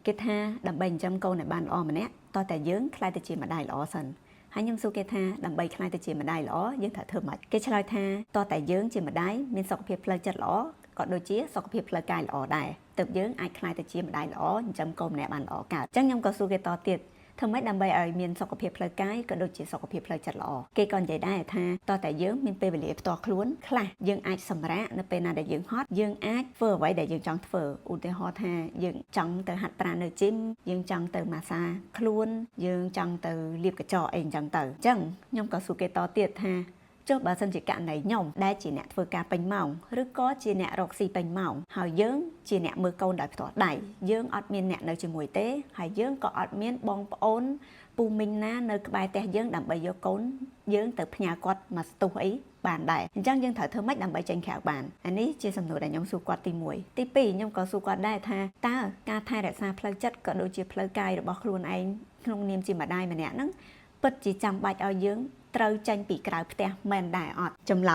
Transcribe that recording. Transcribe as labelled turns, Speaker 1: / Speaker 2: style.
Speaker 1: គេថាដើម្បីចិញ្ចឹមកូនឲ្យបានល្អម្នាក់តោះតែយើងក្លាយទៅជាម្ដាយល្អសិនហើយខ្ញុំសួរគេថាដើម្បីក្លាយទៅជាម្ដាយល្អយើងត្រូវធ្វើម៉េចគេឆ្លើយថាតោះតែយើងជាម្ដាយមានសុខភាពផ្លូវចិត្តល្អក៏ដូចជាសុខភាពផ្លូវកាយល្អដែរទើបយើងអាចក្លាយទៅជាម្ដាយល្អចិញ្ចឹមកូនម្នាក់បានល្អកើតអញ្ចឹងខ្ញុំក៏សួរគេតទៀតធ្វើម៉េចដើម្បីឲ្យមានសុខភាពផ្លូវកាយក៏ដូចជាសុខភាពផ្លូវចិត្តល្អគេក៏និយាយដែរថាតោះតែយើងមានពេលវេលាផ្ទាល់ខ្លួនខ្លះយើងអាចសម្រាកនៅពេលណាដែលយើងហត់យើងអាចធ្វើអ្វីដែលយើងចង់ធ្វើឧទាហរណ៍ថាយើងចង់ទៅហាត់ប្រាណនៅ gym យើងចង់ទៅម៉ាស្សាខ្លួនយើងចង់ទៅលាបក្រចកអីអញ្ចឹងទៅអញ្ចឹងខ្ញុំក៏សួរគេតទៀតថាចុះបើសិនជាករណីខ្ញុំដែលជាអ្នកធ្វើការពេញម៉ោងឬក៏ជាអ្នករកស៊ីពេញម៉ោងហើយយើងជាអ្នកមើលកូនដោយផ្ទាល់ដៃយើងអត់មានអ្នកនៅជាមួយទេហើយយើងក៏អត់មានបងប្អូនពូមីងណានៅក្បែរផ្ទះយើងដើម្បីយកកូនយើងទៅផ្ញើគាត់មកស្ទុះអីបានដែរអញ្ចឹងយើងត្រូវធ្វើម៉េចដើម្បីចេញក្រៅបានអានេះជាសំណួរដែលខ្ញុំសួរគាត់ទី1ទី2ខ្ញុំក៏សួរគាត់ដែរថាតើការថែរក្សាផ្លូវចិត្តក៏ដូចជាផ្លូវកាយរបស់ខ្លួនឯងក្នុងនាមជាម្ដាយម្នាក់ហ្នឹងពិតជាចាំបាច់ឲ្យយើងត្រូវចេញពីក្រៅផ្ទះមែនដែរអត់ចម្លើ